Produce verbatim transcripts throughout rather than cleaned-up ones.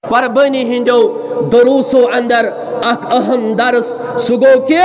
قربٲنی ہٕنٛدیو دروسو اندر اکھ اہم درس، سُہ گوٚو کہِ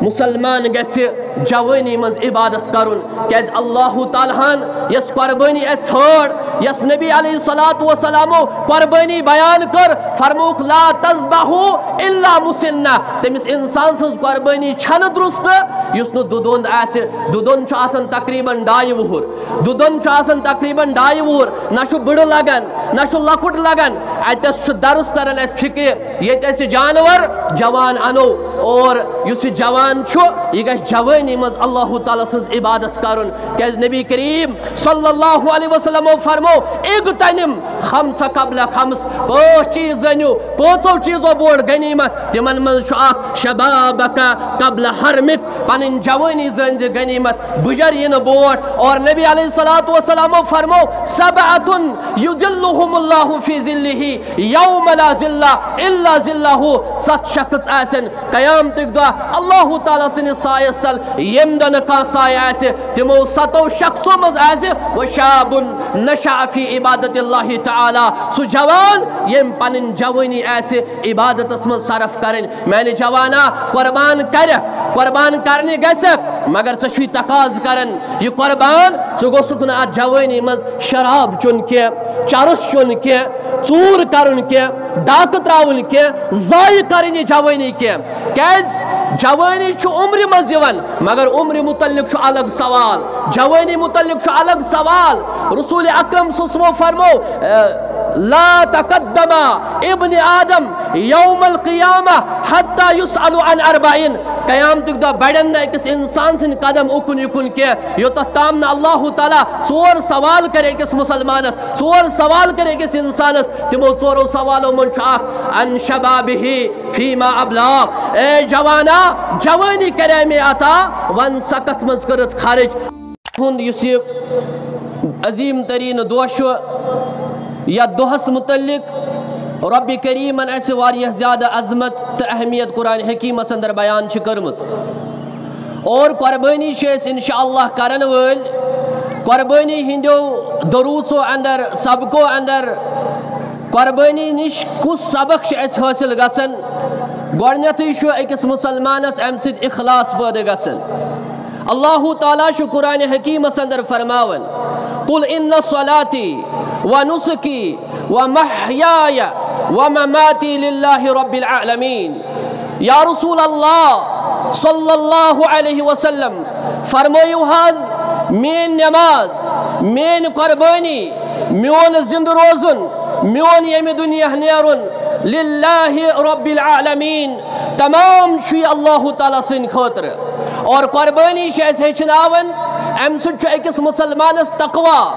مسلمان گژھِ جوٲنی منٛز عبادت کرُن، کیازِ اللہ تعالیٰ ہن یۄس قربٲنی اَسہِ ژھٲنڈ، یۄس نبی علیہ الصلوۃ والسلامو قربٲنی بیان کٔر، فرمووُکھ، "لا تذبحوا الا مسنہ"، تٔمِس انسان سٕنٛز قربٲنی چھنہٕ درست یُس نہٕ دُدوٚند آسہِ۔ دُدوٚند چھُ آسان تقریباً ڈاے وُہُر، دُدوٚند چھُ آسان تقریباً ڈاے وُہُر، نہ چھُ بٕڑٕ لگان، نہ چھُ لۄکُٹ لگان۔ اَتٮ۪س چھُ درس تران اَسہِ فکرِ، ییٚتہِ أسۍ یہِ جانور جوان اَنو، اور یُس یہِ جوان چھُ، یہِ گژھِ جوٲنی منٛز اللہ تعالیٰ سٕنٛز عبادت کرُن، کیازِ نبی کریم صلی اللہ علیہ وسلمو فرمو، "اغتنم خمس قبل خمس"، پانٛژھ چیٖز زٲنِو پانٛژو چیٖزو بوٚڑ غنیمت، تِمن منٛز چھُ اکھ شبابک قبل حرمک، پنٕنۍ جوٲنی زٲنۍ زِ غنیمت، بُجر یِنہٕ برونٛٹھ۔ اور نبی علیہ الصلوۃ والسلامو فرمو، "سبعۃ یظلہم اللہ فی ظلہ یوم لا ظل الا ظلہ"، ستھ شخص آسن قیامتٕکۍ دۄہ اللہ تعالیٰ سٕنٛدِس سایس تل، ییٚمہِ دۄہ نہٕ کانٛہہ سایہِ آسہِ۔ تِمو ستو شخصو منٛز آسہِ، "وشاب نشأ فی عبادت اللہ تعالیٰ"، سُہ جوان ییٚمۍ پنٕنۍ جوٲنی آسہِ عبادتس منٛز صرف کرٕنۍ۔ میانہِ جوانا، قربان کرکھ، قربان کرنہِ گژھکھ، مگر ژےٚ چھُے تقاضہٕ کران یہِ قربان، ژٕ گوٚژھکھ نہٕ اتھ جوٲنی منٛز شراب چیوٚن کینٛہہ، چرس چیوٚن کینٛہہ، ژوٗر کرُن کینٛہہ، ڈاکہٕ تراوُن کینٛہہ، ضایع کرٕنۍ یہِ جوٲنی کینٛہہ۔ کیازِ؟ جوٲنی چھُ عمرِ منٛز یِوان، مگر عمرِ متعلق چھُ الگ سوال، جوٲنی متعلق چھُ الگ سوال۔ رسول اکرم صلی اللہ علیہ وسلمو فرمو، "لا تقدم ابن آدم یوم القیامہ حتی یسأل عن اربعین"، قیامتُک دۄہ بڑن نہٕ أکِس انسان سٕنٛدۍ قدم اُکُن یُکُن کینٛہہ، یوٚتتھ تام نہٕ اللہ تعالیٰ ژور سوال کرِ أکِس مسلمانس، ژور سوال کرِ أکِس انسانس۔ تِمو ژورو سوالو منٛز چھُ اکھ، "عن شبابہ فیما ابلا"، اے جوانا، جوٲنی کرے مےٚ عطا، ون سا کتھ منٛز کٔرٕتھ خرٕچ؟ ہُنٛد یُس یہِ عظیٖم تریٖن دۄہ چھُ، یَتھ دۄہَس مُتعلِق رۄبِ کریٖمَن اَسہِ واریاہ زیادٕ عظمت تہٕ اہمیت قرآن حکیٖمَس اندر بیان چھِ کٔرمٕژ۔ اور قربٲنی چھِ أسۍ انشاءاللہ کرن وٲلۍ۔ قربٲنی ہٕنٛدیو دروسو اندر، سبقو اندر، قربٲنی نِش کُس سبق چھُ اَسہِ حٲصِل گژھان؟ گۄڈٕنیتھٕے چھُ أکِس مُسلمانَس اَمہِ سۭتۍ اخلاص پٲدٕ گژھان۔ اللہ تعالیٰ چھُ قرآن حکیمس اندر فرماوان، "قل ان صلاتی و نسکی و محیای و مماتی للہ رب العالمین۔" یا رسول اللہ صلی اللہ علیہ وسلم، فرمٲیِو حظ، میٲنۍ نماز، میٲنۍ قربٲنی، میون زندٕ روزُن، میون ییٚمہِ دُنیا نیرُن، للہ رب العالمین، تمام چھُ یہِ اللہ تعالیٰ سٕنٛدِ خٲطرٕ۔ اور قربٲنی چھِ اَسہِ ہیٚچھناوان، اَمہِ سۭتۍ چھُ أکِس مُسلمانَس تقویٰ،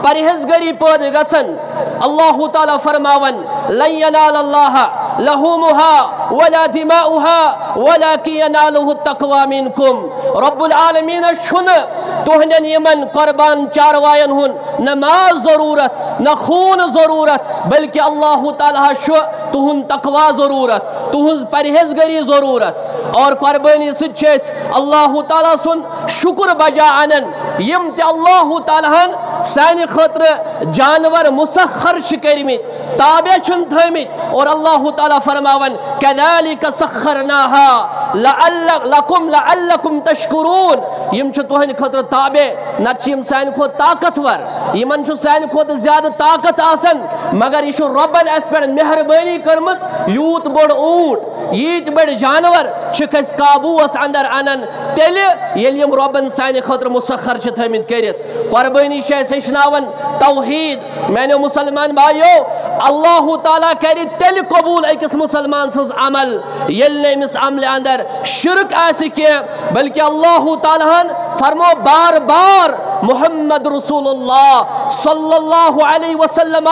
پرہیزگٲری پٲدٕ گژھان۔ اللہ تعالیٰ فرماوان، "لن ینال اللہ لحومها ولا دماؤها ولکن ینالہ التقویٰ منکم۔" رب العالمینس چھُنہٕ تُہنٛدٮ۪ن یِمن قربان چاروایَن ہُنٛد نہ ماز ضروٗرت، نہ خوٗن ضروٗرت، بلکہ اللہ تعالیٰ ہس چھُ تُہُنٛد تقویٰ ضروٗرت، تُہٕنٛز پرہیزگٲری ضروٗرت۔ اور قربٲنی سۭتۍ چھِ أسۍ اللہ تعالیٰ سُنٛد شُکر بجا انان، یِم تہِ اللہ تعالیٰ ہن سانہِ خٲطرٕ جانور مسخر چھِ کٔرمٕتۍ، تابع چھِن تھٲومٕتۍ۔ اور اللہ تعالیٰ فرماوان، "کذالک سخرناها لعل-، لکم لعلکم تشکرون"، یِم چھِ تُہنٛدِ خٲطرٕ تابع، نتہٕ چھِ یِم سانہِ کھۄتہٕ طاقتور، یِمن چھُ سانہِ کھۄتہٕ زیادٕ طاقت آسان، مگر یہِ چھُ رۄبن اَسہِ پٮ۪ٹھ مہربٲنی کٔرمٕژ، یوٗت بوٚڑ اوٗنٹ، ییٖتۍ بٔڑۍ جانور چھِکھ أسۍ قابوٗوس اندر انان، تیٚلہِ ییٚلہِ یِم رۄبن سانہِ خٲطرٕ مسخر چھِ تھٲومٕتۍ کٔرِتھ۔ قربٲنی چھِ اَسہِ ہیٚچھناوان توحید۔ میانیو مسلمان بایو، اللہ تعالیٰ کرِ تیٚلہِ قبوٗل أکِس مسلمان سٕنٛز عمل، ییٚلہِ نہٕ أمِس عملہِ اندر شرک آسہِ کینٛہہ، بلکہ اللہ تعالیٰ ہن فرمو بار بار، محمد رسول اللہ صلی اللہ علیہ وسلم،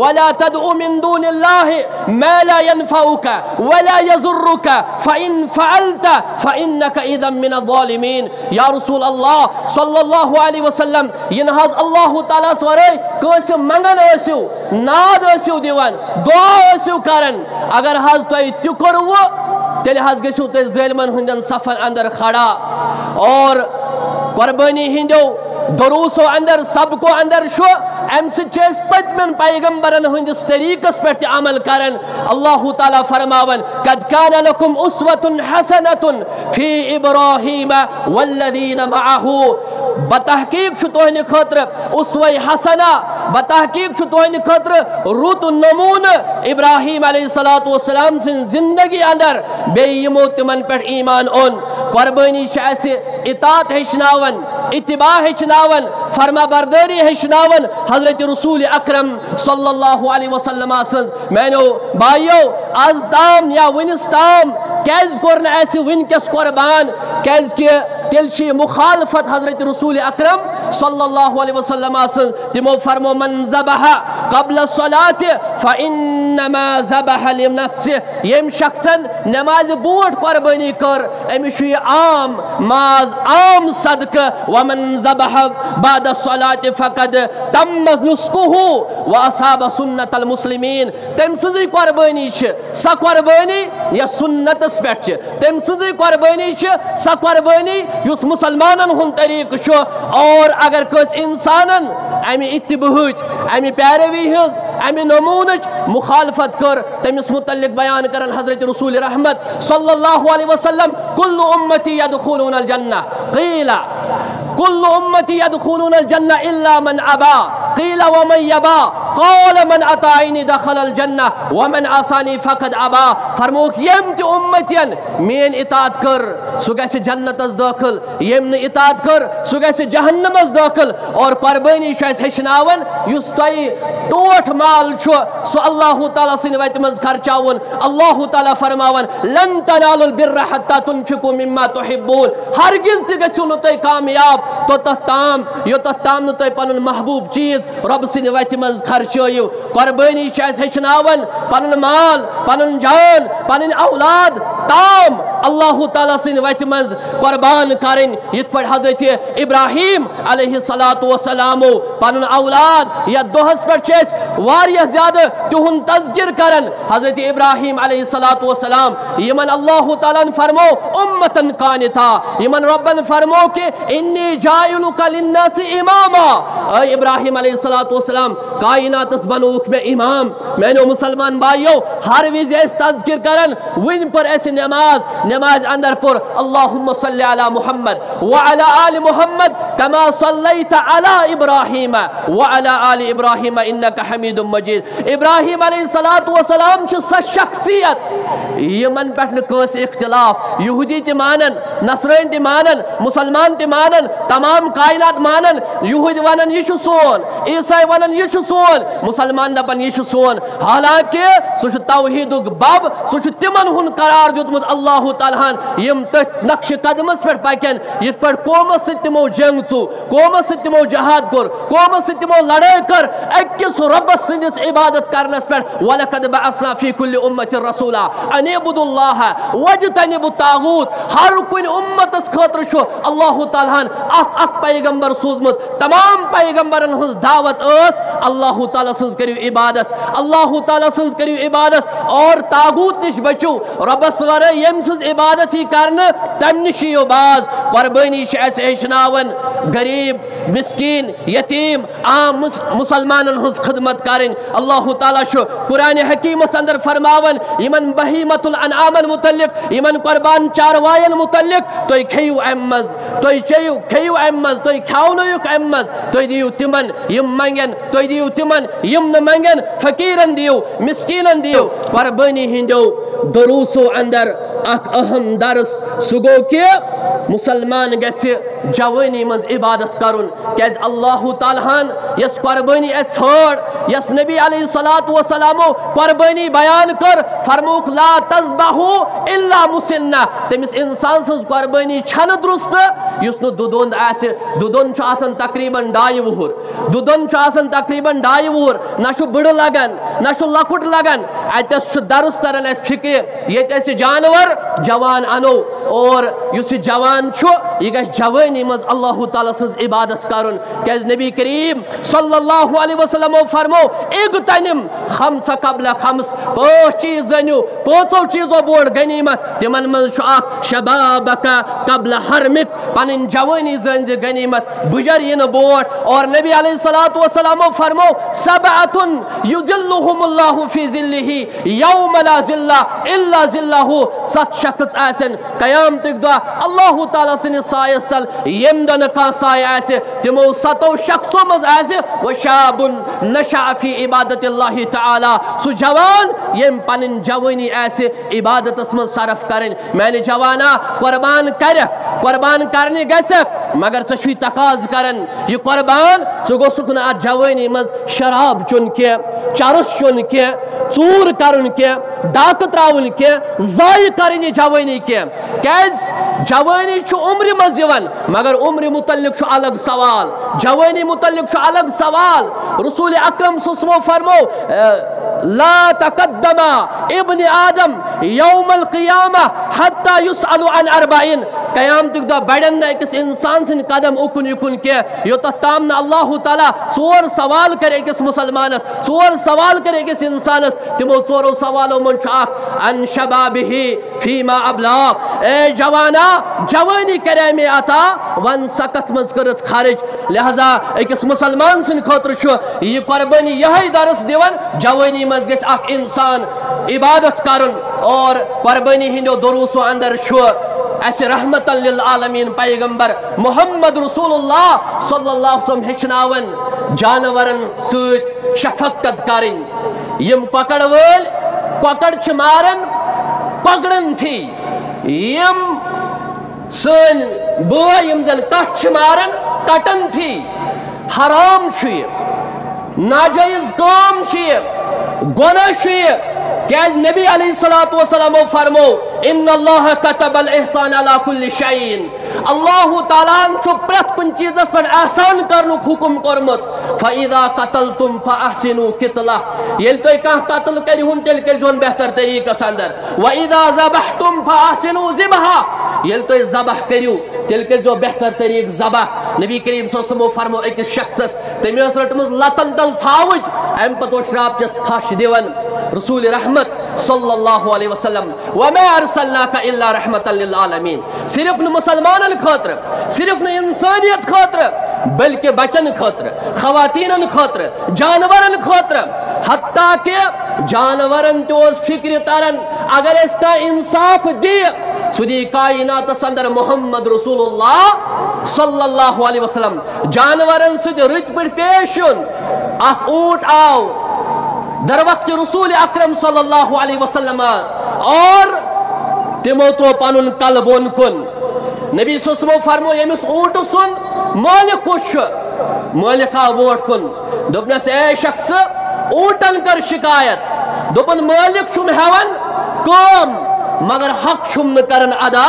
"ولا تدع من دون اللہ ما لا ينفعك ولا يضرك فإن فعلت فإنك إذا من الظالمين"۔ یا رسول اللہ صلی اللہ علیہ وسلم، یہِ نہٕ حظ اللہ تعالیٰ ہس ورٲے کٲنٛسہِ منگان ٲسِو، ناد ٲسِو دِوان، دعا ٲسِو کران۔ اگر حظ تۄہہِ تہِ کوٚروٕ، تیٚلہِ حظ گٔژھِو تُہۍ ظٲلمن ہٕنٛدٮ۪ن صفن اندر کھڑا۔ اور قربٲنی ہٕنٛدیو دروسو اندر، سبقو اندر چھُ، امہِ سۭتۍ چھِ أسۍ پٔتمٮ۪ن پیغمبرن ہٕنٛدِس طریٖقس پٮ۪ٹھ تہِ عمل کران۔ اللہ تعالیٰ فرماوان، "قد كان لكم أسوة حسنة في إبراهيم والذين معه"۔ بتحقیق چھُ تُہنٛدِ خٲطرٕ اسوہ حسنہ، بتحقیق چھُ تُہنٛدِ خٲطرٕ رُت نمونہٕ ابراہیم علیہ الصلوۃ والسلام سٕنٛز زندگی اندر، بیٚیہِ یِمو تِمن پٮ۪ٹھ ایمان اوٚن۔ قربٲنی چھِ اَسہِ اطاعت ہیٚچھناوان، اتباع ہیٚچھناوان، فرما بردٲری ہیٚچھناوان حضرت رسول اکرم صلی اللہ علیہ وسلم سٕنٛز۔ میانیو بایو، از تام یا وُنِس تام کیازِ کوٚر نہٕ اَسہِ وٕنکیٚس قربان؟ کیازِ کہِ تیٚلہِ چھِ یہِ مخالفت حضرت رسول اکرم صلی اللہ علیہ وسلم سٕنٛز۔ تِمو فرمو، "من ذبح قبل الصلاة فإنما ذبح لنفسه"۔ ییٚمۍ شخصن نمازِ برونٛٹھ قربٲنی کٔر، أمِس چھُ یہِ عام ماز، عام صدقہٕ۔ "ومن ذبح بعد الصلاة فقد تم نسكه وأصاب سنة المسلمين"۔ تٔمۍ سٕنٛزٕے قربٲنی چھِ سۄ قربٲنی یۄس سُنتس پٮ۪ٹھ چھِ، تٔمۍ سٕنٛزٕے قربٲنی چھِ سۄ قربٲنی یُس مُسلمانن ہُنٛد طریٖقہٕ چھُ۔ اور اگر کٲنٛسہِ انسانن امہِ اتباعٕچ، امہِ پیروی ہٕنٛز، امہِ نموٗنٕچ مخالفت کٔر، تٔمِس متعلق بیان کران حضرت رسول رحمت صلی اللہ علیہ وسلم، "كل أمتي يدخلون الجنة"، قيل، "كل أمتي يدخلون الجنة إلا من أبى"، قيل، "ومن يأبى؟" قال، "من أطاعني دخل الجنة ومن عصاني فقد أبى"۔ فرمووُکھ، ییٚمۍ تہِ اُمتین میٲنۍ اطاعت کٔر، سُہ گژھِ جنتس دٲخل، ییٚمۍ نہٕ اطاعت کٔر، سُہ گژھِ جہنمس دٲخل۔ اور قربٲنی چھُ اَسہِ ہیٚچھناوان، یُس تۄہہِ ٹوٹھ مال چھُ، سُہ اللہ تعالیٰ سٕنٛدِ وتہِ منٛز خرچاوُن۔ اللہ تعالیٰ فرماوان، "لن تنالوا البر حتى تنفقوا مما تحبون"۔ ہرگز تہِ گژھِو نہٕ تُہۍ کامیاب توٚتتھ تام، یوٚتتھ تام نہٕ تُہۍ پنُن محبوب چیٖز رۄبہٕ سٕنٛدِ وتہِ منٛز خرچٲیِو۔ قربٲنی چھِ اَسہِ ہیٚچھناوان پنُن مال، پنُن جان، پنٕنۍ اولاد تام اللہ تعالیٰ سٕنٛدِ وتہِ منٛز قربان کرٕنۍ، یِتھ پٲٹھۍ حضرت ابراہیم علیہ الصلوۃ والسلامو پنُن اولاد، یتھ دۄہس پٮ۪ٹھ چھِ أسۍ واریاہ زیادٕ تِہُنٛد تذکر کران۔ حضرت ابراہیم علیہ الصلوۃ والسلام، یِمن اللہ تعالیٰ ہن فرمو امتن قانتا، یِمن رۄبن فرمو کہ "انی جاعلک للناس اماما"، اے ابراہیم علیہ الصلوۃ والسلام، کائناتس بنووُکھ مےٚ امام۔ میانیو مسلمان بایو، ہر وِزِ أسۍ تذکر کران، وٕنۍ پٔر اَسہِ نماز، نمازِ اندر پوٚر، "اللهم صل على محمد وعلى آل محمد كما صليت على إبراهيم وعلى آل إبراهيم إنك حميد مجيد"۔ ابراہیم علیہ الصلوۃ والسلام چھُ سۄ شخصیت، یِمن پٮ۪ٹھ نہٕ کٲنٛسہِ اختلاف، یہودی تہِ مانن، نصرٲنۍ تہِ مانن، مسلمان تہِ مانن، تمام کائنات مانن۔ یہودۍ ونن، "یہِ چھُ سون"، عیسائی ونن، "یہِ چھُ سون"، مسلمان دپن، "یہِ چھُ سون"۔ حالانکہ سُہ چھُ توحیدُک بب، سُہ چھُ تِمن ہُنٛد قرار دیُتمُت اللہ تعالیٰ ہن، یِم تٔتھۍ نقشِ قدمس پٮ۪ٹھ پکن، یِتھ پٲٹھۍ قومس سۭتۍ تِمو جنگ ژوٚو، قومس سۭتۍ تِمو جہاد کوٚر، قومس سۭتۍ تِمو لڑٲے کٔر، أکِس رۄبس سٕنٛدِس عبادت کرنس پٮ۪ٹھ۔ "ولقد بعثنا في كل أمة رسولا أن اعبدوا الله واجتنبوا الطاغوت"۔ ہر کُنہِ اُمتس خٲطرٕ چھُ اللہ تعالیٰ ہن اکھ اکھ پیغمبر سوٗزمُت۔ تمام پیغمبرن ہٕنٛز دعوت ٲس، اللہ تعالیٰ سٕنٛز کٔرِو عبادت، اللہ تعالیٰ سٕنٛز کٔرِو عبادت اور طاغوت نِش بٔچِو۔ رۄبس ورٲے ییٚمۍ سٕنٛز عبادت یی کرنہٕ، تمہِ نِش یِیِو باز۔ قربٲنی چھِ اَسہِ ہیٚچھناوان غریٖب، مسکیٖن، یتیٖم، عام مس-، مسلمانن ہٕنٛز خدمت کرٕنۍ۔ اللہ تعالیٰ چھُ قرآن حکیمس اندر فرماوان، یِمن بہیمۃ الانعامن متعلق، یِمن قربان چاروایَن متعلق، "تُہۍ کھیٚیِو اَمہِ منٛز، تُہۍ چیٚیِو، کھیٚیِو اَمہِ منٛز، تُہۍ کھیٛاونٲیِو اَمہِ منٛز، تُہۍ دِیِو تِمن یِم منٛگن، تُہۍ دِیِو تِمن یِم نہٕ منٛگن، فقیٖرن دِیِو، مسکیٖنن دِیِو۔" قربٲنی ہٕنٛدیو دروسو اندر اکھ اہم درس، سُہ گوٚو کہِ مسلمان گژھِ جوٲنی منٛز عبادت کرُن، کیازِ اللہ تعالیٰ ہن یۄس قربٲنی اَسہِ ژھٲنڈ، یۄس نبی علیہ الصلوۃ والسلامو قربٲنی بیان کٔر، فرمووُکھ، "لا تذبحوا الا مسنہ"۔ تٔمِس انسان سٕنٛز قربٲنی چھنہٕ درست یُس نہٕ دُدوٚند آسہِ۔ دُدوٚند چھُ آسان تقریباً ڈایہِ وُہُر، دُدوٚند چھُ آسان تقریباً ڈایہِ وُہُر، نہ چھُ بٕڑٕ لگان، نہ چھُ لۄکُٹ لگان۔ اتٮ۪س چھُ درس تران اَسہِ فکرِ، ییٚتہِ أسۍ جانور جوان انو اور یُس یہِ جوان چھُ، یہِ گژھِ جوٲنی منٛز اللہ تعالیٰ سٕنٛز عبادت کرُن، کیازِ نبی کریم صلی اللہ علیہ وسلمو فرمو، "اغتنم خمس قبل خمس"، پانٛژھ چیٖز زٲنِو، پانٛژو چیٖزو بوٚڑ غنیمت، تِمن منٛز چھُ اکھ شبابک قبل حرمک، پنٕنۍ جوٲنی زٲنۍ زِ غنیمت، بُجر یِنہٕ برونٛٹھ۔ اور نبی علیہ الصلوۃ والسلامو فرمو، "سبعۃ یظلہم اللہ فی ظلہ یوم لا ظل الا ظلہ"، ستھ شخص آسن قیامتٕکۍ دۄہ اللہ تعالیٰ سٕنٛدِس سایس تل، ییٚمہِ دۄہ نہٕ کانٛہہ سایہِ آسہِ، تِمو ستو شخصو منٛز آسہِ، "وشاب نشأ فی عبادت اللہ تعالیٰ"، سُہ جوان ییٚمۍ پنٕنۍ جوٲنی آسہِ عبادتس منٛز صرف کرٕنۍ۔ میانہِ جوانا، قربان کرکھ، قربان کرنہِ گژھکھ، مگر ژےٚ چھُے تقاضہٕ کران یہِ قربان، ژٕ گوٚژھکھ نہٕ اتھ جوٲنی منٛز شراب چیوٚن کینٛہہ، چرس چیوٚن کینٛہہ، ژوٗر کرُن کینٛہہ، ڈاکہٕ تراوُن کینٛہہ، ضایع کرٕنۍ یہِ جوٲنی کینٛہہ۔ کیازِ؟ جوٲنی چھُ عمرِ منٛز یِوان، مگر عمرِ متعلق چھُ الگ سوال، جوٲنی متعلق چھُ الگ سوال۔ رسول اکرم صلی اللہ علیہ وسلمو فرمو، "لا تقدم ابن آدم یوم القیامہ حتی یسأل عن اربعین"، قیامتٕکۍ دۄہ بڑن نہٕ أکِس انسان سٕنٛدۍ قدم اُکُن یُکُن کینٛہہ، یوٚتتھ تام نہٕ اللہ تعالیٰ ژور سوال کرِ أکِس مسلمانس، ژور سوال کرِ أکِس انسانس۔ تِمو ژورو سوالو منٛز چھُ اکھ، "عن شبابہ فیما ابلا"، اے جوانا، جوٲنی کرے مےٚ عطا، ون سا کتھ منٛز کٔرٕتھ خرٕچ۔ لہذا أکِس مسلمان سٕنٛدِ خٲطرٕ چھُ یہِ قربٲنی یِہوٚے درس دِوان، جوٲنی منٛز گژھِ اکھ انسان عبادت کرُن۔ اور قربٲنی ہٕنٛدیو دروسو اندر چھُ اسہِ رحمتاً للعالمین پیغمبر محمد رسول اللہ صلی اللہ علیہ وسلم ہیٚچھناوان جانورن سۭتۍ شفقت کرٕنۍ۔ یِم کۄکر وٲلۍ کۄکر چھِ ماران کۄکرن تھی، یِم سٲنۍ بٲے یِم زن کٹھ چھِ ماران، کٹن تھی۔ حرام چھُ یہِ، ناجٲیز کٲم چھِ یہِ، گۄناہ چھُ یہِ۔ کیازِ نبی علیہ الصلوۃ والسلامو فرمو، "ان اللہ کتب الاحسان علی کل شیء"، اللہ تعالیٰ ہن چھُ پرٛٮ۪تھ کُنہِ چیٖزس پٮ۪ٹھ احسان کرنُک حکم کوٚرمُت۔ "فاذا قتلتم فاحسنوا قتلہ"، ییٚلہِ تُہۍ کانٛہہ قتل کٔرِہُن، تیٚلہِ کٔرۍزِہون بہتر طریٖقس اندر۔ "واذا ذبحتم فاحسنوا ذبحہ"، ییٚلہِ تُہۍ ذبح کٔرِو، تیٚلہِ کٔرۍزیو بہتر طریٖقہٕ ذبح۔ نبی کریم صلی اللہ علیہ وسلمو فرمو أکِس شخصس، تٔمۍ ٲس رٔٹمٕژ لتن تل ژھاوٕج، امہِ پتہٕ اوس شراب چس پھش دِوان۔ رسول رحمت صلی اللہ علیہ وسلم، "وما ارسلناک الا رحمتا للعالمین"، صرف نہٕ مسلمانن خٲطرٕ، صرف نہٕ انسانیت خٲطرٕ، بلکہ بچن خٲطرٕ، خواتینن خٲطرٕ، جانورن خٲطرٕ، حتیٰ کہ جانورن تہِ اوس فکرِ تران، اگر اسہِ کانٛہہ انصاف دِیہِ، سُہ دِیہِ کائناتس اندر محمد رسول اللہ صلی اللہ علیہ وسلم۔ جانورن سۭتۍ رٕتۍ پٲٹھۍ پیش یُن۔ اکھ اوٗنٹ آو در وقت رسول اکرم صلی اللہ علیہ وسلم اور تِمو ترٛوو پنُن کلہٕ بۄن کُن۔ نبی صلی اللہ علیہ وسلمو فرمو، ییٚمِس اوٗنٹہٕ سُنٛد مٲلِک کُس چھُ؟ مٲلِک آو برونٛٹھ کُن۔ دوٚپنَس، اے شخص، اوٗنٹن کٔر شکایت۔ دوٚپُن، مٲلِک چھُم ہٮ۪وان کٲم، مگر حق چھُم نہٕ کران ادا،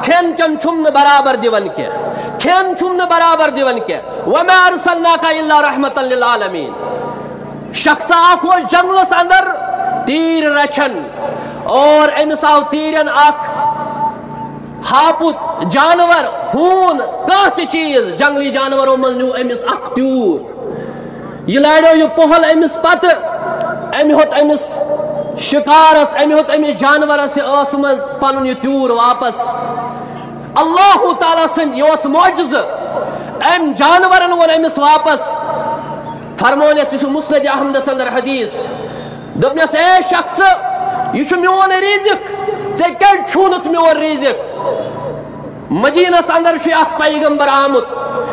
کھٮ۪ن چٮ۪ن چھُم نہٕ برابر دِوان کینٛہہ، کھٮ۪ن چھُم نہٕ برابر دِوان کینٛہہ۔ وما ارسلناک الا رحمتا للعالمین۔ شخص اکھ اوس جنگلس اندر تیٖر رچھان اور أمِس آو تیٖرن اکھ ہاپُت، جانور، ہوٗن، کانٛہہ تہِ چیٖز، جنگلی جانورو منٛز نیوٗ أمِس اکھ تیوٗر۔ یہِ لاریو یہِ پۄہل أمِس پتہٕ، أمۍ ہیوٚت أمِس شکارس، أمۍ ہیوٚت أمِس جانورس یہِ ٲسہٕ منٛز پنُن یہِ تیوٗر واپس۔ اللہ تعالیٰ سٕنٛدۍ، یہِ اوس معجزٕ، أمۍ جانورن ووٚن أمِس واپس۔ فرمونس، یہِ چھُ مسند احمدس اندر حدیث۔ دوٚپنس، اے شخص، یہِ چھُ میون رزق، ژےٚ کیازِ چھُنتھ میون رزق؟ مدینس اندر چھُ اکھ پیغمبر آمُت،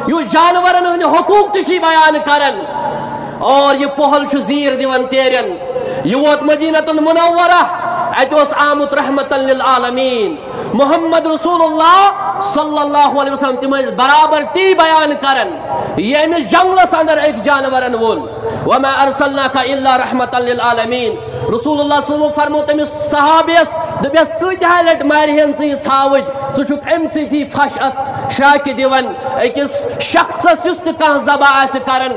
یُس جانورن ہٕنٛدۍ حقوق تہِ چھُ بیان کران، اور یہِ پۄہل چھُ زیٖر دِوان تیرٮ۪ن۔ یہِ ووت مدینہ المنورہ، اتہِ اوس آمُت رحمتا للعالمین۔ محمد رسول اللہ صلی اللہ علیہ وسلم، تِم ٲسۍ برابر تی بیان کران، یہِ أمِس جنگلس اندر أکۍ جانورن ووٚن، وما ارسلناک الا رحمتا للعالمین۔ رسول اللہ صلی اللہ علیہ وسلم فرمو تٔمِس صحابیس، دوٚپیس، کۭتیاہ لٹہِ مارِہن ژٕ یہِ ژھاوٕج؟ ژٕ چھُکھ امہِ سۭتی پھش اتھ شراکہِ دِوان أکِس شخصس، یُس تہِ کانٛہہ ذبح آسہِ کران،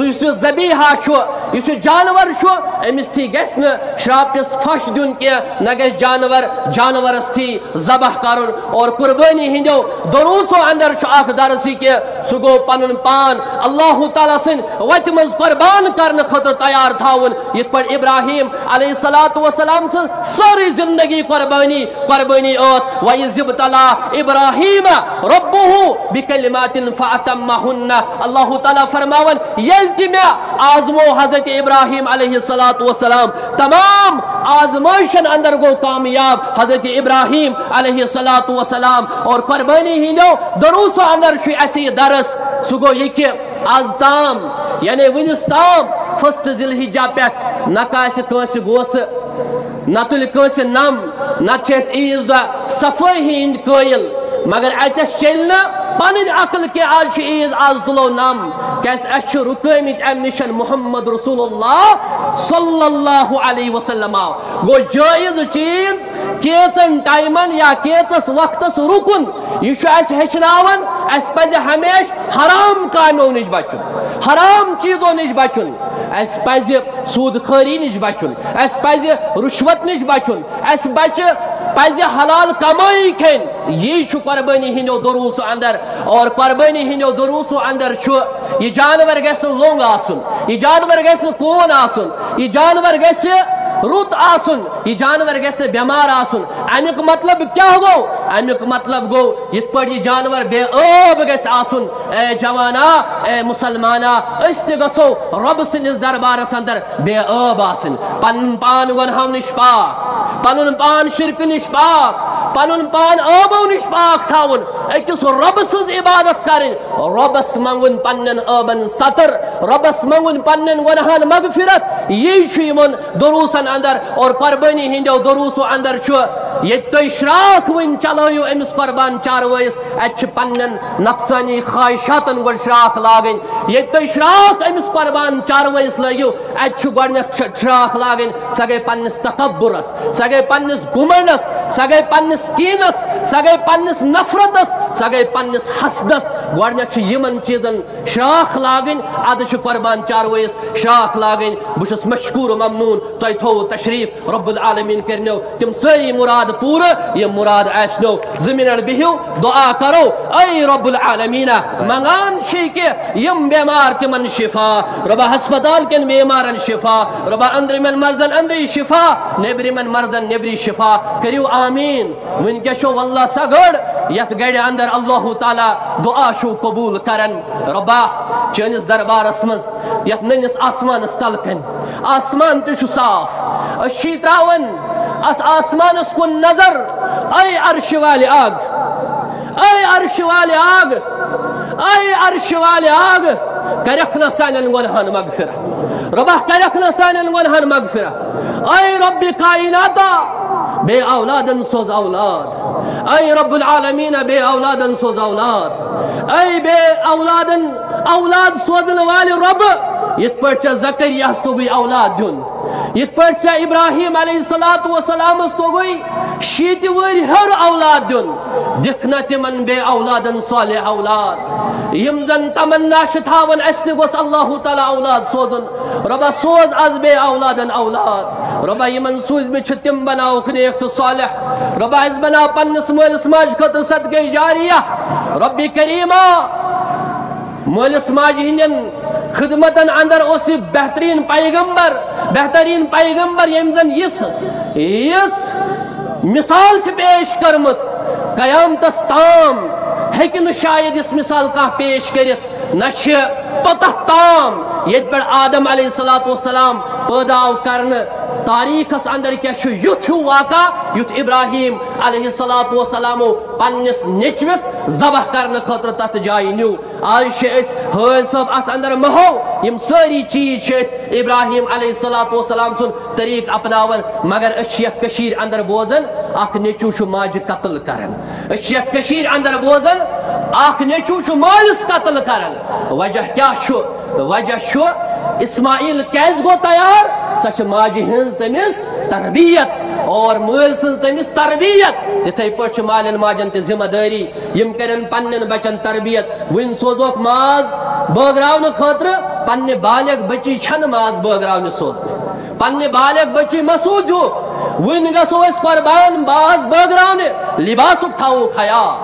یُس یہِ ذبیحہ چھُ، یُس یہِ جانور چھُ، أمِس تھی گژھِ نہٕ شراپس پھش دیُن کینٛہہ، نہ گژھِ جانور جانورس تھی ذبح کرُن۔ اور قربٲنی ہٕنٛدیو دروسو اندر چھُ اکھ درس یہِ کہِ سُہ گوٚو پنُن پان اللہ تعالیٰ سٕنٛدِ وتہِ منٛز قربان کرنہٕ خٲطرٕ تیار تھاوُن، یِتھ پٲٹھۍ ابراہیم علیہ الصلوۃ والسلام سٕنٛز سٲرٕے زندگی قربٲنی قربٲنی ٲس۔ وَإِذِ ابْتَلَىٰ إِبْرَاهِيمَ رَبُّهُ بِكَلِمَاتٍ فَأَتَمَّهُنَّ۔ اللہ تعالیٰ فرماوان، ییٚلہِ تہِ مےٚ آزمو حضرت ابراہیم علیہ الصلوۃ والسلام، تمام آزمائشن اندر گوٚو کامیاب حضرت ابراہیم علیہ الصلوۃ والسلام۔ اور قربٲنی ہٕنٛدیو دروسو اندر چھُ اَسہِ یہِ درس، سُہ گوٚو یہِ کہِ از تام، یعنی وٕنِس تام، فسٹ ذی الحجہ پٮ۪ٹھ نہ کاسہِ کٲنٛسہِ گوسہٕ، نہ تُلہِ کٲنٛسہِ نم، نہ چھِ أسۍ عیٖذ دۄہ صفٲیی ہٕنٛدۍ قٲیِل۔ مگر اَتٮ۪س چیٚلہِ نہٕ پنٕنۍ عقل کہِ از چھِ عیٖذ، از تُلو نم، کیٛازِ اَسہِ چھِ رُکٲومٕتۍ اَمہِ نِش محمد رسول اللہ صلی اللہ علیہ وسلم۔ گوٚو جٲیز چیٖز کینٛژن ٹایمن یا کینٛژس وقتس رُکُن، یہِ چھُ اَسہِ ہیٚچھناوان اَسہِ پزِ ہمیشہِ حرام کامیو نِش بچُن، حرام چیٖزو نِش بچُن، اَسہِ پزِ سود خٲری نِش بچُن، اَسہِ پزِ رُشوت نِش بچُن، اَسہِ بچہِ پزِ حلال کمٲیی کھیٚنۍ۔ یی چھُ قربٲنی ہٕنٛدیو دروسو اندر۔ اور قربٲنی ہٕنٛدیو دروسو اندر چھُ، یہِ جانور گژھِ نہٕ لوٚنٛگ آسُن، یہِ جانور گژھِ نہٕ کون آسُن، یہِ جانور گژھِ رُت آسُن، یہِ جانور گژھِ نہٕ بٮ۪مار آسُن۔ اَمیُک مطلب کیٛاہ گوٚو؟ اَمیُک مطلب گوٚو، یِتھ پٲٹھۍ یہِ جانور بے عٲب گژھِ آسُن، اے جوانا، اے مسلمانا، أسۍ تہِ گژھو رۄبہٕ سٕنٛدِس دربارس اندر بے عٲب آسٕنۍ، پنُن پان گۄنہو نِش پاک، پنُن پان شرکہٕ نِش پاک، پنُن پان عٲبو نِش پاک تھاوُن، أکِس رۄبہٕ سٕنٛز عبادت کرٕنۍ، رۄبس منٛگُن پننٮ۪ن عٲبن ستر، رۄبس منٛگُن پننٮ۪ن گۄنہن مغفرت۔ یی چھُ یِمن دروسن اندر اور قربٲنی ہٕنٛدیو دروسو اندر چھُ، ییٚتہِ تُہۍ شراکھ وٕنۍ چلٲیِو أمِس قربان چاروٲیِس، اَتہِ چھِ پننٮ۪ن نفسانی خواہشاتن گۄڈٕ شراکھ لاگٕنۍ۔ ییٚتہِ تُہۍ شراکھ أمِس قربان چاروٲیِس لٲگِو، اَتہِ چھُ گۄڈٕنٮ۪تھ ش-، شراکھ لاگٕنۍ، سۄ گٔے پننِس تکبرس، سۄ گٔے پننِس گُمنڈس، سۄ گٔے پننِس کینس، سۄ گٔے پننِس نفرتس، سۄ گٔے پننِس حسدس۔ گۄڈٕنٮ۪تھ چھِ یِمن چیٖزن شراکھ لاگٕنۍ، ادٕ چھِ قربان چاروٲیِس شراکھ لاگٕنۍ۔ بہٕ چھُس مشکور و ممنون، تۄہہِ تھوٚوُ تشریف، رب العالمین کٔرنو تِم سٲری مُراد پوٗرٕ، یِم مُراد آسنو۔ زٕ منٹ بِہِو، دُعا کرو، اے رب العالمین، منگان چھِ کہِ یِم بیمار تِمن شفا، رۄبا ہسپتال کٮ۪ن بیمارن شفا، رۄبا أنٛدرِمٮ۪ن مرضن أنٛدری شفا، نیٚبرِمٮ۪ن مرضن نیٚبری شفا، کٔرِو آمیٖن۔ وٕنکیٚس چھو واللہ سۄ گٔر یتھ گرِ اندر اللہ تعالیٰ دعا چھو قبول کران۔ رۄبا، چٲنِس دربارس منٛز یتھ نٔنِس آسمانس تل کنۍ، آسمان تہِ چھُ صاف، أسۍ چھِ تراوان اتھ آسمانس کُن نظر۔ اے عرش والہِ آگ، اے عرش والہِ آگ، اے عرش والہِ آگ، کرکھ نہ سانٮ۪ن گۄنہن مغفرت۔ رۄبا، کرکھ نہ سانٮ۪ن گۄنہن مغفرت۔ اے رب کائناتا، بے اولادن سوز اولاد۔ اے رب العالمین، بے اولادن سوز اولاد۔ اے بے اولادن اولاد سوزن والہِ رۄب، یِتھ پٲٹھۍ ژےٚ زکریاہس توٚگُے اولاد دیُن، یِتھ پٲٹھۍ ژےٚ ابراہیم علیہ الصلوۃ والسلامس توٚگُے شیٖتہِ وٕہٕرۍ ہیوٚر اولاد دیُن، دِکھ نہ تِمن بے اولادن صالح اولاد۔ یِم زن تمنا چھِ تھاوان، اسہِ تہِ گوٚژھ اللہ تعالیٰ اولاد سوزُن۔ رۄبا، سوز از بے اولادن اولاد۔ رۄبا، یِمن سوٗزمٕتۍ چھِ، تِم بناوکھ نیک تہٕ صالح۔ رۄبا، اسہِ بناو پننِس مٲلِس ماجہِ خٲطرٕ صدقے جاریہ۔ رۄبِ کریما، مٲلِس ماجہِ ہٕنٛدٮ۪ن خدمتن اندر اوس یہِ بہترین پیغمبر، بہترین پیغمبر، ییٚمۍ زن یِژھ، یِژھ مثال چھِ پیش کٔرمٕژ، قیامتس تام ہیٚکہِ نہٕ شاید یِژھ مثال کانٛہہ پیش کٔرِتھ۔ نہ چھِ توٚتتھ تام، ییٚتہِ پٮ۪ٹھ آدم علیہ الصلوۃ والسلام پٲدٕ آو کرنہٕ، تاریخس اندر کیٛاہ چھُ یُتھ ہیوٗ واقعہ، یُتھ ابراہیم علیہ الصلوۃ والسلامو پننِس نیٚچوِس ذبح کرنہٕ خٲطرٕ تتھ جایہِ نیوٗ۔ آز چھِ أسۍ حٲج صٲب اتھ اندر مہو، یِم سٲری چیٖز چھِ أسۍ ابراہیم علیہ الصلوۃ والسلام سُنٛد طریٖقہٕ اپناوان، مگر أسۍ چھِ یتھ کٔشیٖرِ اندر بوزان، اکھ نیٚچوٗ چھُ ماجہِ قتل کران۔ أسۍ چھِ یتھ کٔشیٖرِ اندر بوزان، اکھ نیٚچوٗ چھُ مٲلِس قتل کران۔ وجہ کیٛاہ چھُ؟ وجہ چھُ، اسماعیل کیٛازِ گوٚو تیار؟ سۄ چھِ ماجہِ ہٕنٛز تٔمِس تربیت اور مٲلۍ سٕنٛز تٔمِس تربیت۔ تِتھَے پٲٹھۍ چھِ مالٮ۪ن ماجٮ۪ن تہِ ذمہ دٲری، یِم کَرن پنٛنٮ۪ن بَچَن تربیت۔ وٕنۍ سوزوکھ ماز بٲگراونہٕ خٲطرٕ، پننہِ بالغ بچی چھنہٕ ماز بٲگراونہِ سوزنہِ۔ پننہِ بالغ بچی مہ سوٗزِو۔ وٕنۍ گژھو أسۍ قۄربان ماز بٲگراونہِ۔ لباسُک تھاوو خیال۔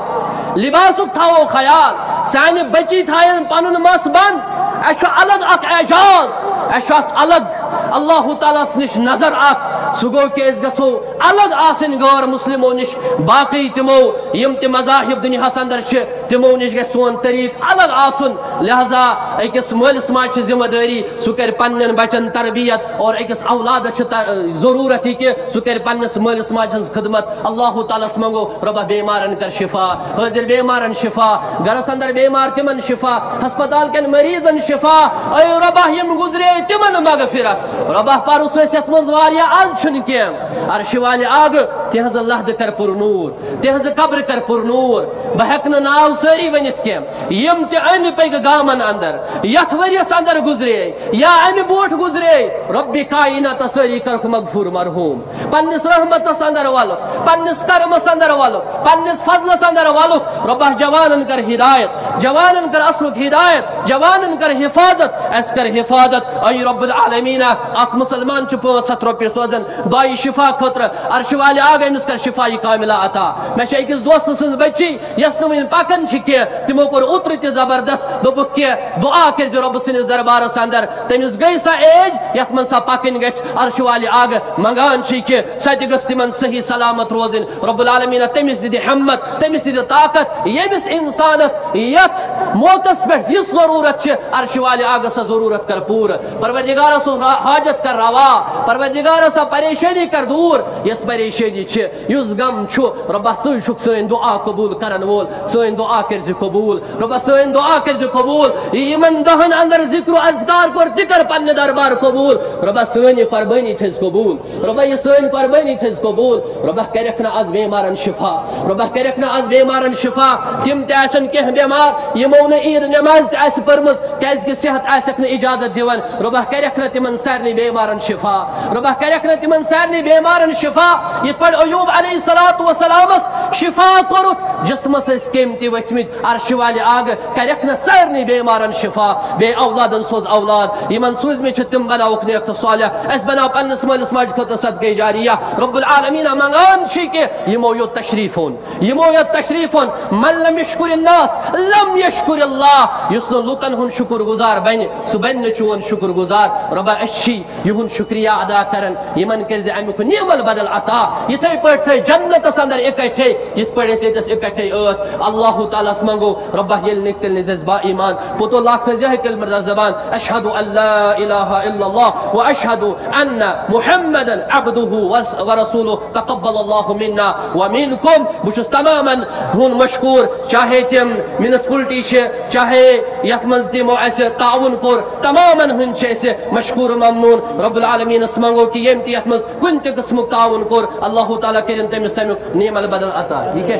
لباسُک تھاوو خیال۔ سانہِ بچی تھاین پنُن مس بند۔ اسہِ چھُ الگ اکھ اعجاز۔ اسہِ چھُ اکھ الگ اللہ تعالیٰ ہس نِش نظر اکھ۔ سُہ گوٚو کہِ أسۍ گژھو الگ آسٕنۍ غٲر مسلمو نِش، باقٕے تِمو یِم تہِ مذاہب دُنیاہس اندر چھِ، تِمو نِش گژھِ سون طریٖقہٕ الگ آسُن۔ لہذا أکِس مٲلِس ماجہِ چھِ ذمہ دٲری، سُہ کرِ پننٮ۪ن بچن تربیت، اور أکِس اولادس چھِ تر-، ضروٗرت یہِ کہِ سُہ کرِ پننِس مٲلِس ماجہِ ہٕنٛز خدمت۔ اللہ تعالیٰ ہس منٛگو، رۄبہ بیمارن کر شفا، حٲضِر بیمارن شفا، گرس اندر بیمار تِمن شفا، ہسپتال کٮ۪ن مریضن شفا۔ اے رۄبہ، یِم گُزرے تِمن مغفرت۔ رۄبہ، پرُس ٲسۍ یتھ منٛز واریاہ، از چھُنہٕ کینٛہہ۔ عرشہِ والہِ آگہٕ، تِہنٛزٕ لحدٕ کر پُر نوٗر، تِہنٛزٕ قبرٕ کر پُر نوٗر۔ بہٕ ہٮ۪کہٕ نہٕ ناو سٲری ؤنِتھ کینٛہہ۔ یِم تہِ أنٛدۍ پٔکۍ گامن اندر یتھ ؤریس اندر گُزرے یا امہِ برونٛٹھ گُزرے، رۄبِ کائنات سٲری کرُکھ مغفور مرحوم۔ پننِس رحمتس اندر ولُکھ، پننِس کرمس اندر ولُکھ، پننِس فضلس اندر ولُکھ۔ رۄبہ، جوانن کر ہدایت، جوانن کر اصلُک ہدایت، جوانن کر حفاظت، اسہِ کر حفاظت۔ اے رب العالمین، اکھ مسلمان چھُ پانٛژھ ہتھ رۄپیہِ سوزان، دعایہِ شفا خٲطرٕ، عرشہِ والہِ آگہٕ، أمِس کر شفایہِ کاملہ عطا۔ مےٚ چھےٚ أکِس دوستہٕ سٕنٛز بچی، یۄس نہٕ وُنہِ پکان چھِ کینٛہہ، تِمو کوٚر اوترٕ تہِ زبردست، دوٚپُکھ کہِ دعا کٔرزِ رۄبہٕ سٕنٛدِس دربارس اندر۔ تٔمِس گٔے سۄ ایج یتھ منٛز سۄ پکٕنۍ گژھِ۔ عرشہِ والہِ آگہٕ، منگان چھِ کہِ سۄ تہِ گٔژھ تِمن صحیح سلامت روزٕنۍ۔ رب العالمین تٔمِس تہِ دِ ہمت، تٔمِس تہِ دِ طاقت، ییٚمِس انسانس یتھ موقعس پٮ۪ٹھ یُس ضرورت چھِ، عرشہِ والہِ آگہٕ سۄ ضرورت کر پوٗرٕ۔ پروردگارا، سُہ را-، حاجت کر روا۔ پروردگارا، سۄ پریشٲنی کر دوٗر، یۄس پریشٲنی چھِ، یُس غم چھُ۔ رۄبہ، ژٕے چھُکھ سٲنۍ دعا قبول کرن وول، سٲنۍ دعا کٔرزِ قبول۔ رۄبہ، سٲنۍ دعا کٔرزِ قبول۔ یِمن دۄہن اندر ذکر و اذکار کوٚر، تہِ کر پننہِ دربار قبول۔ رۄبہ، سٲنۍ یہِ قربٲنی تھٲیزِ قبول۔ رۄبہ، یہِ سٲنۍ قربٲنی تھٲیزِ قبول۔ رۄبہ، کریکھ نہ از بیمارن شفا۔ رۄبہ، کریکھ نہ از بیمارن شفا۔ تِم تہِ آسن کینٛہہ بیمار، یِمو نہٕ عید نماز تہِ آسہِ پٔرمٕژ، کیازِ کہِ صحت آسٮ۪کھ نہٕ اجازت دِوان۔ رۄبہ، کریکھ نہ تِمن سارنٕے بیمارن شفا۔ رۄبہ، کریکھ نہ تِمن سارنٕے بیمارن شفا۔ یِتھ پٲٹھۍ ایوب علیہ الصلوۃ والسلامس شفا کوٚرُکھ، جسمس ٲسۍ کیٚمۍ تہِ ؤتھمٕتۍ، عرشہِ والہِ آگہٕ، کریکھ نہ سارنٕے بیمارن شفا۔ بیٚیہِ اولادن سوز اولاد، یِمن سوٗزمٕتۍ چھِ تِم بناوکھ نیک تہٕ صالح۔ اسہِ بناو پننِس مٲلِس ماجہِ خٲطرٕ صدقے جاریہ۔ رب العالمین منگان چھِ کہِ یِمو یوت تشریف اوٚن، یِمو یوت تشریف اوٚن، من لم یشکر الناس لم یشکر اللہ۔ یُس نہٕ لوٗکن ہُنٛد شُکر گُزار بنہِ، سُہ بنہِ نہٕ چون شُکر گُزار۔ رۄبہ، أسۍ چھِ یِہُنٛد شُکریہ ادا کران، یِمن کٔرزِ امیُک نعم البدل عطا۔ یِتھے پٲٹھۍ تھٲے جنتس اندر اکٹھے، یِتھ پٲٹھۍ أسۍ ییٚتس اکٹھے ٲسۍ۔ اللہ تعالیٰ ہس منگو، رۄبہ، ییٚلہِ نِکۍ تیٚلہِ نِزِ اَسہِ با ایمان۔ پوٚتو لاکھ تھٲے زِ ہیٚکہِ کلمہ زبان، اشہد ان لا الہ الا اللہ و اشہد ان محمدا عبدہ و رسولہ۔ تقبل اللہ منا و منکم۔ بہٕ چھُس تمامن ہُنٛد مشکور، چاہے تِم میونسپلٹی چھِ، چاہے یتھ منٛز تِمو اسہِ تعاون کوٚر، تمامن ہُنٛد چھِ أسۍ مشکور و ممنون۔ رب العالمینس منگو کہ ییٚمۍ تہِ یتھ منٛز کُنہِ تہِ قٕسمُک تعاون کوٚر، اللہ تعالیٰ کٔرِن تٔمِس تمیُک نعم البدل عطا۔ یہِ کیٛاہ چھُ؟